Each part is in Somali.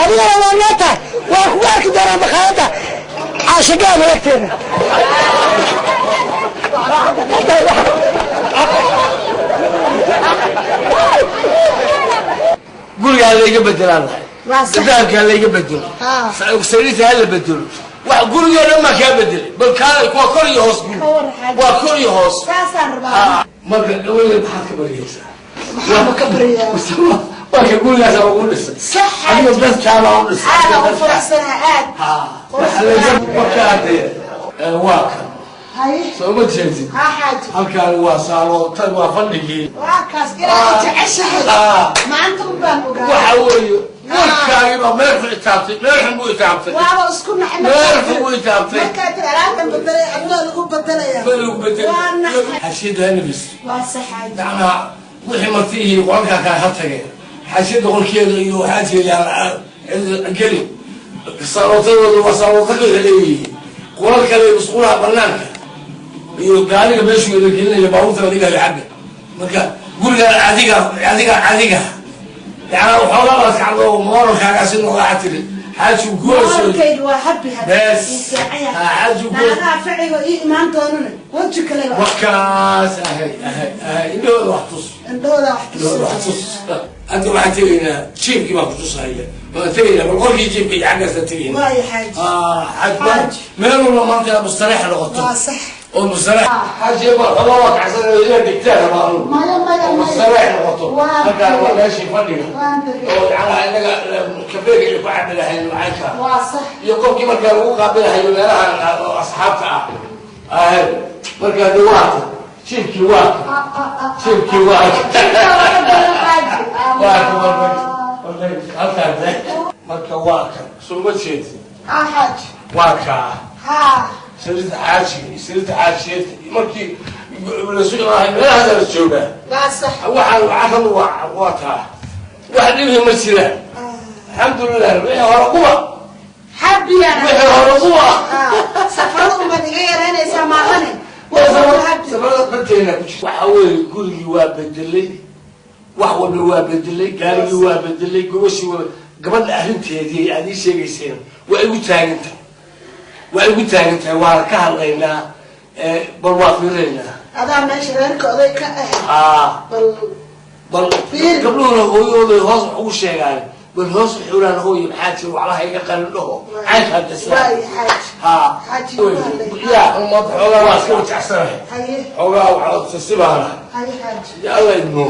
Adigana waa noo tahay. Waa kugu arki doonaa makhaayadda Caashigaaba agteeda. Gurigaa layga bedelaan lahay, dahabkaa layga bedelo, sariirta ha la bedelo, wax gurigoo dhan baa kaa bedelay. Bal kaalay, waa kor iyo hoos, guri waa kor iyo hoos. Marka gaweyda maxaad ka baryaysaa? Maxaaba ka baryaa? Waa ka gurigaasa ugu dhisay adiga, dadkaabaa u dhisay. Markaa dee waa kan, soo ma jeedid? Halkaan waa saalo, tan waa fadhigii. Waxa weeye warkaagii baa meel xun itaabtay, meel xun buu itaabtay, meel xun buu itaabtay. Meel lagu bedelay xashiyada hanabis, macnaha wixii marti iyo qolalkaa kale ha tageen, xashiyada qolkeeda iyo waxaa jeedaan geli. Salootadooda waa saloota kale leeyihiin, qolal kale, musqulaha banaanka iyo gaariga meeshuu wada gelinaya, baabuurta la dhigayo xagga. Marka gurigaan adiga adiga adiga yani waxoogaa baad kacdo, mooralkaagaa si noogaa tiri xaaji guurayso. Bes xaaji guur wakaas ahay ahay ahay. Indhahooda wax tus, indhahooda wax tus. Hadda waxaan tegaynaa jiibkii baan kutusahaya, waan tegaynaa bal qolkii jiibka iyo xaggaasaan tegaynaa. Xaaj meel walba maanta inaad mustareex noqoto oo mustareex xaaji bal xoogaa waa kacsan inaad degtaan rabaa anugu oo mustareex noqoto. Halkaan waa meeshii fadhiga oo macnaha inaga kafeega iyo ku cabi lahayn macaanka iyo qofkii markaa lagu qaabilahayo meelaha asxaabta ah ahe. Markaa de waata jiibkii, waa ka jiibkii, waa ka halkaan. Marka waa kan, soo ma jeedid? Waa kaa sariirta xaajiga, sariirta xaajiyadka. Markii lasu imaanayo meelahaasa la joogaa. Waxaan caradu waa taa, wax dhibi ma jiraan, alxamdulilah. Wixii hore quba, wixii hore quba. Safarada danteena ku jirta waxa weeye gurigii waa bedelay, wax walba waa bedelay, gaarigii waa bedelay, gobashii waa gabadha. Arrinteedii aad ii sheegayseen waa igu taagan tahay, waa igu taagan tahay. Waana ka hadlaynaa, bal waa fiirinaynaa. Adaa meesha reerka oday ka ah. Bal bal gabdhuhuna hooyooday hoos wax ugu sheegaan, bal hoos xulaan hooyo maxaa jira, waxlaha iga qalin dhaho caynka hadda. Ha ya, maanta xoogaa waa iska wajacsanahay, xoogaa waxaa sibaana ya Alla idmo.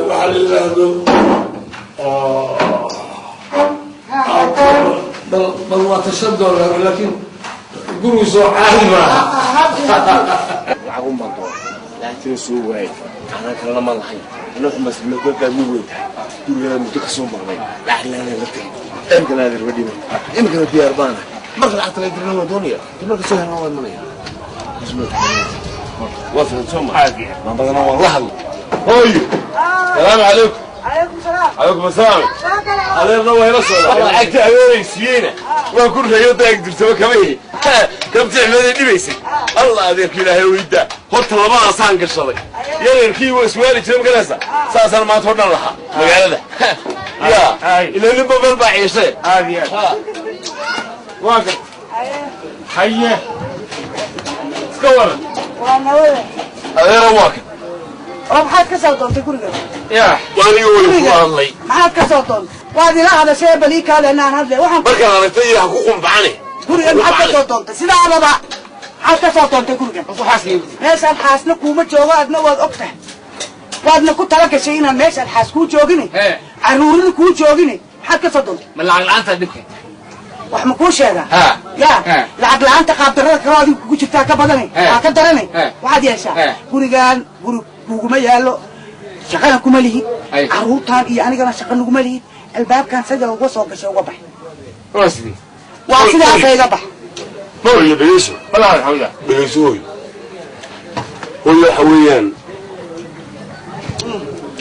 Waxaa la yidhaahdo bal bal waa tashan doonaa, laakiin gurigu soo caadi maaha. Lacag un baan doonay, lacagtina soo waayay, anaan kalena ma lahayn. Ana mas'uuliyad mu weyn tahay gurigaa muddo kasoo maqnay, lacag laana la tegay. Imikana adeer ma dhiman, imikana diyaar baana. Marka lacagta la dirna waan doonaya, marka soo helna waan imanaya. Waa fahan soo ma maan badana waan la hadlay. Hooyo, salaamu calaykum. Calaykum salaam. Calaykum asalaam. Adeerna waa ila socdaa. Lacagta adeeray siiyeyna waan ku rayo daag dirtaba kama heli kabti xmeeday dhibaysay. Allah adeerka ilaahay weydaa. Horta labadaasaan gashaday, yaryarkii waa iswaali jiray maganaysa, saasaan maanta o dhan lahaa magaalada ya ilaa ninba meel baa ciishay. Waa gar haye, iska waran. Waa nawada. Adeera waa kan. Oo maxaad ka soo doontay guriga? Ya. Waaniga weli ku hadlay. Maxaad ka soo doontay? Waad ila hadashay, bal ii kaale inaan hadle waxaan. Markaan aragtay iyo ha ku qumbacane. Guriga maxaad ka soo doontay? Sidaadaba maxaad ka soo doontay guriga? Meeshaan xaasna kuuma joogo, adna waad og tahay, waadna ku tala gashay inaan meeshaan xaas kuu joogine, carruurina kuu joogine. Maxaad ka soo doontay? Ma lacag la'aanta dhibka? Wax ma kuu sheegaa? Ya, lacag la'aanta qaabdarrada kaloo adiga kugu jirtaa ka badane, waa ka darane. Waxaad yeeshaa, gurigaan guri kuguma yaallo, shaqana kuma lihid, carruurtaan iyo anigana shaqa naguma lihid. Albaabkan sida uga soo gashay uga bax. Waa sidii? Waa sidaasa, iga bax. Hooyo dhegeyso, dhegeyso hooyo. Hooyo, waxa weeyaan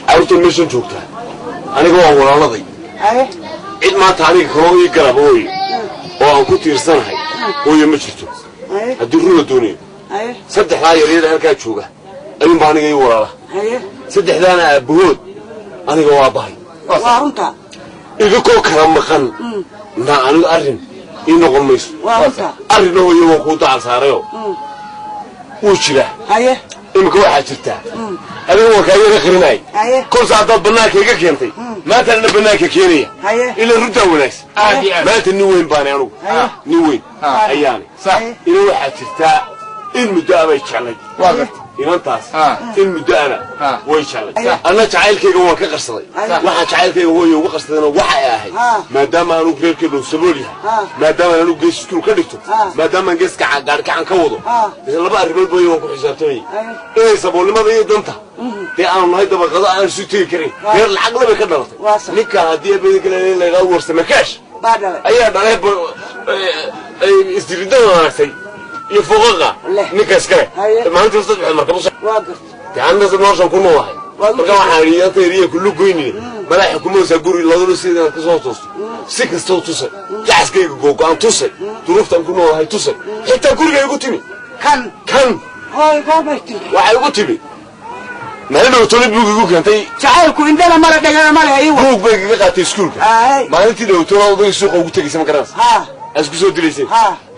carruurta meeshan joogtaa aniga waa walaaladay. Cid maanta aniga kaloo ii garaba hooyo oo aan ku tiirsanahay hooyo ma jirto. Haddii run la doonayo, saddexdaa yaryada halkaa jooga ayuunbaa aniga ii walaala, saddexdaana aabbahood aniga waa aabbahay. Waa runta. Idinkoo kala maqan na anigu arrin ii noqon mayso. Arrinna hooyo waan kuu dacal saarayoo wuu jiraa. Iminka waxaa jirtaa adiga waan kaa yara qarinay kolse haddaad bannaanka iga keentay maanta anna bannaanka keenaya ilaa runtaa wanaagsan. Maanta nin weyn baanay anugu, nin weyn ayaanay. Ina waxaa jirtaa in muddo abay jeclay inantaas, in muddo ana way jeclay. Anna jacaylkayga waan ka qarsaday. Waxaan jacaylkayga hooyo uga qarsadayna waxay ahayd maadaama anugu reerkeedhu sabool yahay, maadaama anugu gees iskuul ka dhigto, maadaama aan geeska gaargacan ka wado. Laba arrimood booyo waan ku xisaabtamayay, inay saboolnimada iyo danta dee aanu nahay dabaqado aan isu tegi karin. Reer lacag labay ka dhalatay ninka haddii abedinka laydhaa warsame kaash ayaa dhalay isdiridada wanaagsan iyo foqaqa ninka iskale maalintii saddex markab dee anna noloshan ku noolahay. Marka waxaan idhi inta eriya kullu goynine malaa xukumaysaa guri laduna sidaan ka soo toosto si kastoo tusay jacaskayga googo-aan tusay duruuftaan ku noolahay tusay. Xitaa guriga igu timi kan waxay igu timi maalin dhowtona buug igu keentay. Jacaylku indhana male dhagana male. Buug bay kaga qaatay iskuulka maalintii dhowtona odayga suuqa ugu tegaysa ma garanaysa isku soo dilaysay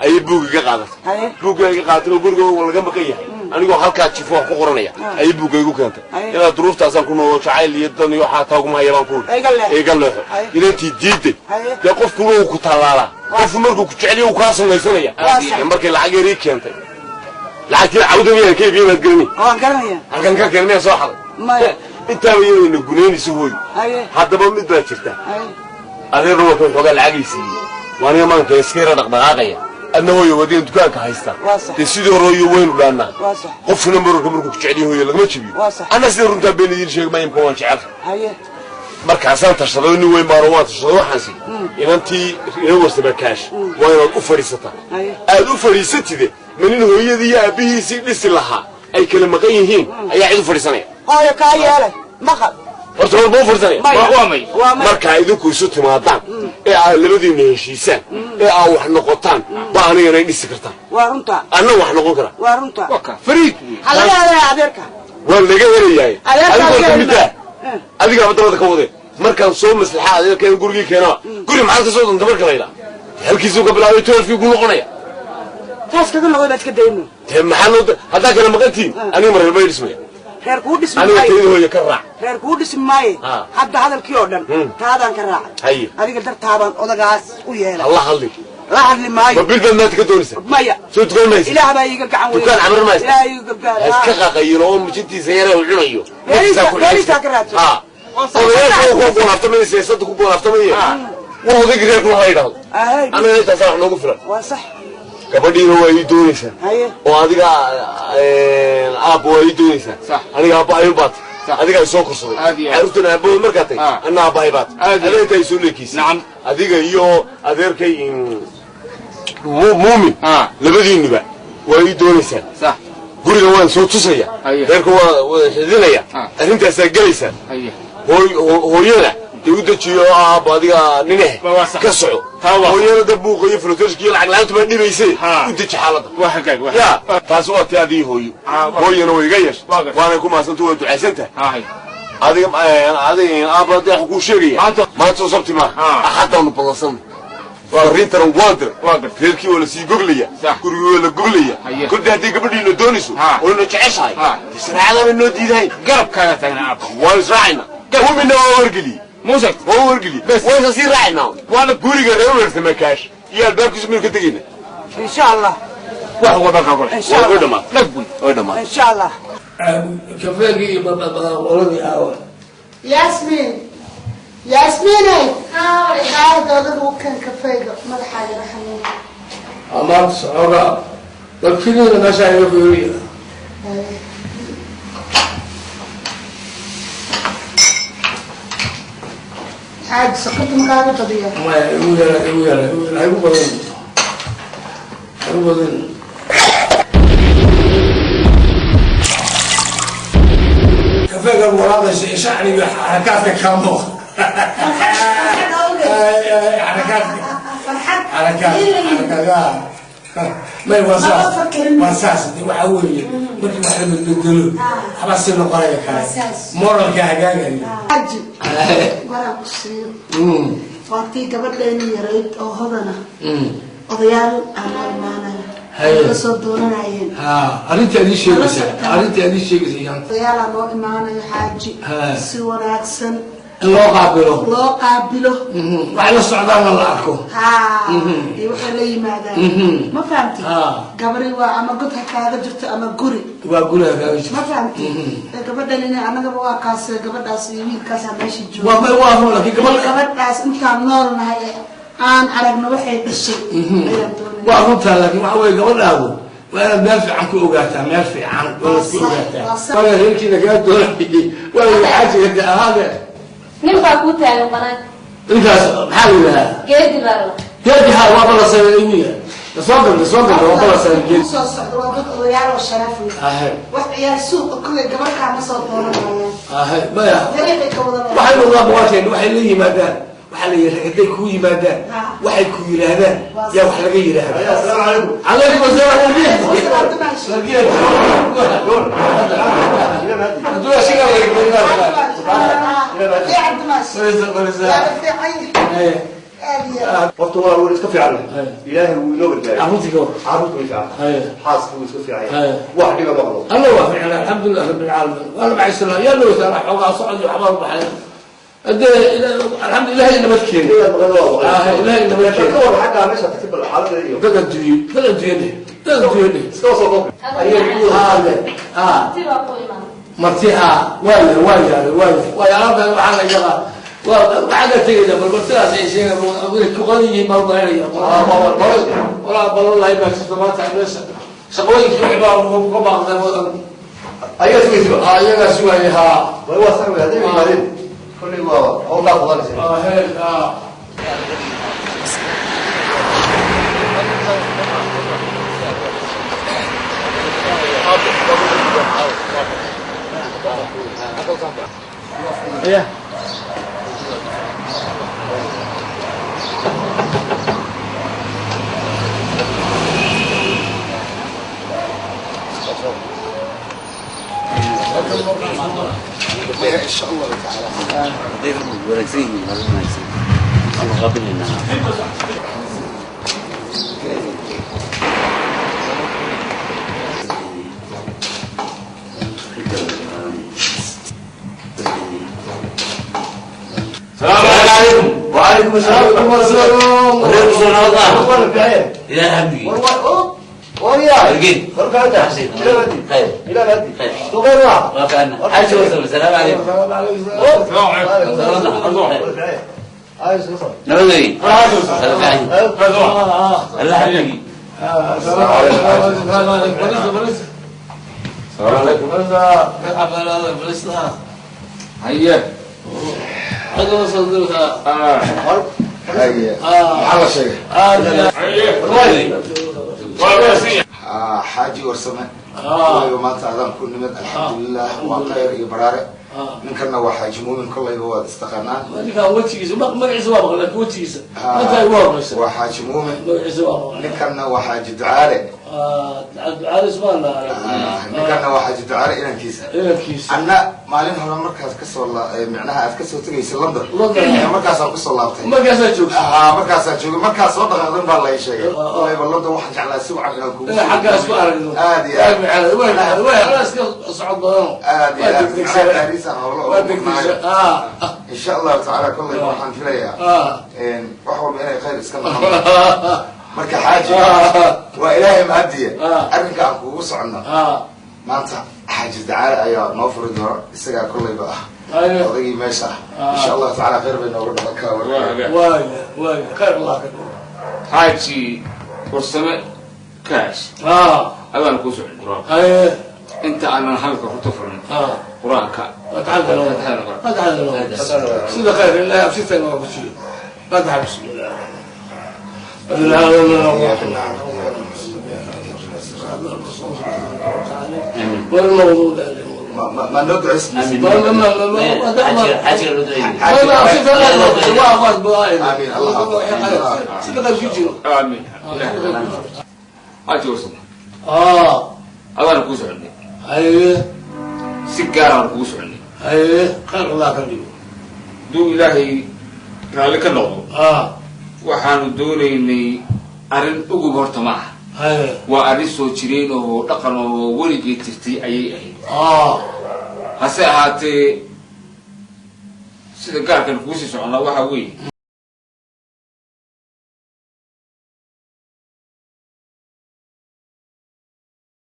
ayay buug iga qaadatay. Buugga iga qaadatay oo guriga laga maqan yahay anigoo halkaa jifo wax ku qoranaya ayay buugga igu keentay. Ilaa duruuftaasaan ku noolo jacayl iyo dan iyo waxaa taaguma haya baan ku uri iga leexo. Inantii diiday dee qofkuna wuu ku tallaalaa, qofku markuu ku jeceliyo wuu kaa samaysanaya. Markay lacag yar ii keentay, lacagtii cawda miyaan ka iibiyey baad garanay? Halkan ka keenay miyaan soo xaday? Intaaba iyadayna gunaynayso hooyo. Haddaba mid baa jirta, adeerna waa kan xoogaa lacagay siiyey, waaniga maanka iska yara dhaqdhaqaaqaya. Adna hooyo wadigan dukaanka haysta dee sidii hore hooyo waynu dhaannaa. Qofkuna marorka markuu ku jeceliyo hooyo lagama jebiyo. Anna sida runtaa been idiin sheegi maayo, imka waan jecel. Markaasaan tashaday nin weyn baano waan tashaday. Waxaan sii inantii ina warsama kaash waa inaad u fadhiisataa. Aad u fadhiisatide ma nin hooyadii iyo aabbihiisii dhisi lahaa ay kala maqan yihiin ayaa cid u fadhiisanaya? Hooyo kaa yeelay maqal horta war ma u fadhiisanaya. Markaa idinku isu timaadaan ee aad labadiinna heshiisaan ee aad wax noqotaan ba anigana ay dhisi kartaan. Anna wax noqon karaa. Waa laga helayaay adigu horta middaa adigaaba dabada ka wadee. Markaan soo maslaxa adeerka in gurigii keenaba guri maxaad ka soo doonta marka la yidhaa halkiisuu ka bilaabay toolkii ku noqonaya. Taas kaga noqday baad iska dayno. Dee maxaa loo haddaa kala maqantihiin aniga ma reer bay dhismaya. Reer kuu dhismi aniga tayada hooyo ka raac. Reer kuu dhismi maaye. Hadda hadalkii oo dhan taadaan ka raacay. Adiga dartaabaan odagaas u yeelay. Alla hadli. La hadli maayo. Ma bil baad maanta ka doonaysaa? Maya. Soo dukaan maysa? Ilaah baa iiga gacan weyn. Dukaan camar maysa? Ilaah iiga gargaar. Iska qaqayilo oo mujintiisa yare uu cunayo. Beerisaa ka raadso. Odayaasha ku goolaaftamaya siyaasadda ku goolaaftamaya. War odaygii reerku ha yidhaahdo. Anaga intaasaa wax noogu filan. Waa sax. Gabadhiina waa ii doonaysaa oo adiga aabba waa ii doonaysaa. Aniga aabba ayun baatay, adigaa isoo korsaday carruurtana aabbahood markaa tay anna aabbahay baatay. Adiga intaa isoo leekiisay adiga iyo adeerkay muumin labadiinuba waa ii doonaysaan. Guriga waan soo tusaya, reerka waa wada xidinaya, arrintaasaa gelaysaa. Hooyada dee u dejiyo aabba adiga nineh ka soco. Hooyada da buuqa iyo filotooshka iyo lacag la'aantu baa dhibaysee u deji xaaladda. Ya taasi waa tii adii hooyo. Hooyana way iga yeeshay waanay ku mahadsanta, waa ducaysan tahay. Adiga adiga aabba hadda waxaan kuu sheegaya maanta soo sabti maaha, axaddaanu ballansanay. Farriintana waan diray, reerkii waa la sii goglaya, gurigii waa la goglaya. Kolday haddii gabadhiina doonayso oyna jeceshahay israacadaana noo diidahay. Garabkaaga taagna aabba. Waan israacaynaa. Mumina waa wargeliyey. Waa wargeliyey. Waysa sii raacaynaa. Waana guriga reer wersama kaash iyo albaabkiisu maynu ka tegayna insha Allah. Wax walba ka gole. Way dhamaatay. Way dhamaatay. Insha Allah. Kafeegii iyo qoladii aawa. Yasmin. Yasminay. Aad adigu kan kafeega madaxaaga xanuun. Amaad socoga. Dalkiniina meesha iga fiiriya. Xaaj sokorta ma kaaga badiya? Maya, igu yara, igu yara, igu yara, igu badan. Igu badan. Kafeega walaaqaysa shacniga xarakaadka kaa muuqda. Xarakaadka. Xarakaad, xarakaad. May waa saas, waa saas. Waxa weeye markii wax la bedbedelo waxbaa si noqonaya kale, moralka hagaagaya. Xaaji, waraa ku siiyo. Waa tii gabadheeni yarayd oo hodana odayaal aan imaanaya kasoo doonanayeen. Arrintii adii sheegaysa, arrintii adii sheegaysa yaan. Odayaalaa noo imaanayo xaaji, si wanaagsan in loo qaabilo, loo qaabilo, waxay la socdaana la arko. Ha, iyo waxay la yimaadaan, ma fahamtid? Gabari waa ama god ha kaaga jirto ama guri, waa guri ha kaaga jirto, ma fahamtid? Gabadhan ina annagaba waa kaas, gabadhaas iyo wiilkaasaa meesha jooga. Waa may, waa run, laakiin gabadh gabadhaas intaan nool nahay aan aragno waxay dhashay ayaan doonaya. Waa runtaa, laakiin waxa weye gabadhaadu waa inaad meel fiican ku ogaataa, meel fiican waa inaad ku ogaataa. Waa reerkiina kaa doonayay, waa xaajiga de ahaade. Nin baa kuu taagan banaanka. Ninkaas maxaa la yidhahaa? Geedi baa la. Geedi, ha, waa balasay imiga lasoo gal, lasoo gal, waa balasay geedi. Soo socda waa dad odayaal oo sharaf leh. Wax ciyaar suuqa kuley gabarkaa ma soo dooranayaan. Ahe, maya, dariiqay ka wada waxay noqdaan boqolkeen, waxay la yimaadaan, waxaa la yidhi hadday kuu yimaadaan waxay ku yidhaahdaan yaa wax laga yidhaahda. Asalaamu calaykum. Calaykum asalaam. Horta waa wuu iska fiican, ilaahay wuu inoo gargaaray. Carruurtii ka war? Carruurtu way fiican, xaaska wuu iska fiican yahay, wax dhiba ma qabo. Alla waa fiican, alxamdulilah rabbil caalamiin. Waa la baxaysanaa yaa loo saara xoogaa socod iyo waxbaa u baxay. Hadee alxamdu ilahay nabad keenay, ilahay nabad keenay. Ka war xaggaa meesha tagtay bal xaaladda iyo dad adduunye, dad adduunye dheh, dad adduunye dheh. Iska soo koob. Marti baa ku imaan. Marti, ha, waa yahay, waa yahay, waa yahay, waa alaabtan waxaa la yadaa waa waxaa ka tegaysa bal martidaas ay sheegaan inay ku qodan yihiin baan marinaya. Walaa balan lahay baa jirta maanta meesha shaqooyinkii wixii baa ka baaqday wadan. Ayagaa sugaysiba? Ha, iyagaa sugaya, ha. Waa sax wey, hadday yimaadeen kolley waa hawlkaa qadanaysa. He, ha. Yeah. إن شاء الله تعالى السلام عليكم. وعليكم السلام. إلى حبيبي. ويا خير إلى غدي خير وكأنه السلام عليكم. السلام عليكم. نبي الله حبيبي. السلام عليكم. السلام عليكم. هيا هيا maxaa la sheegay? Xaaji Warsame, kollayba maanta adaan ku nimid, alxamdulilah, waa khayr iyo baraare. Ninkanna waa Xaaji Muumin, kollayba waad istaqaanaan. Ninkaan wejigiisa, magaciisa waa maqlay, laakiin wejigiisa maanta igu horeysa. Waa Xaaji Muumin. Magaciisa waa maqlay. Ninkanna waa Xaaji Ducaale. Ducaale ismaan lahaa. Ninkanna waa Xaaji Ducaale inankiisa. Inankiisa. Anna maalin hore markaas kasoo micnaha aad kasoo tegaysa London, markaasaan kusoo laabtay. Markaasaa joogtay? Markaasaan joogay, markaas soo dhaqaaqdan baa la ii sheegay. Kollayba London waxaan jeclaa si wacan inaan kugu xaggaas ku aragno. Aad iyo aad. Waa iska socod badan. Aad iyo aad, micnaha taariisaan howlo waa degdegsa. Insha Allahu tacaala kollayba waxaan filayaa wax walba inay khayr iska noqon. Marka xaaji, waa ilaahay mahadiya arrinka aan kugu soconno maanta. Xaaji Dacaale ayaa noo furi doona, isagaa kollayba ah odaygii meesha ah. Insha Allahu tacala khayr bay nooga dhaqan kaa warka. Waaya, waaya, khayr Allah ka dhigo. Xaaji Warsame Kaash, adaan kuu socon inta aanan hadalka horta furin qur-aanka. Sida khayr ilaahay absirta inooga kusiiyo. Fatixa, bismillah. والمغضوب عليهم. ما noo duceys? Aamin. Xaaji Warsame, adaan kuu soconay, si gaaraan kugu soconay. Haye, khayr Allah ka dhigo. Hadduu ilaahay Raalli ka noqdo, waxaanu doonaynay arrin ugub horta ma aha, waa arrin soo jireen oo dhaqan oo weligeed jirtay ayay ahayd. Hase ahaatee, sida gaarkan kugu sii soconnaa waxaa weeye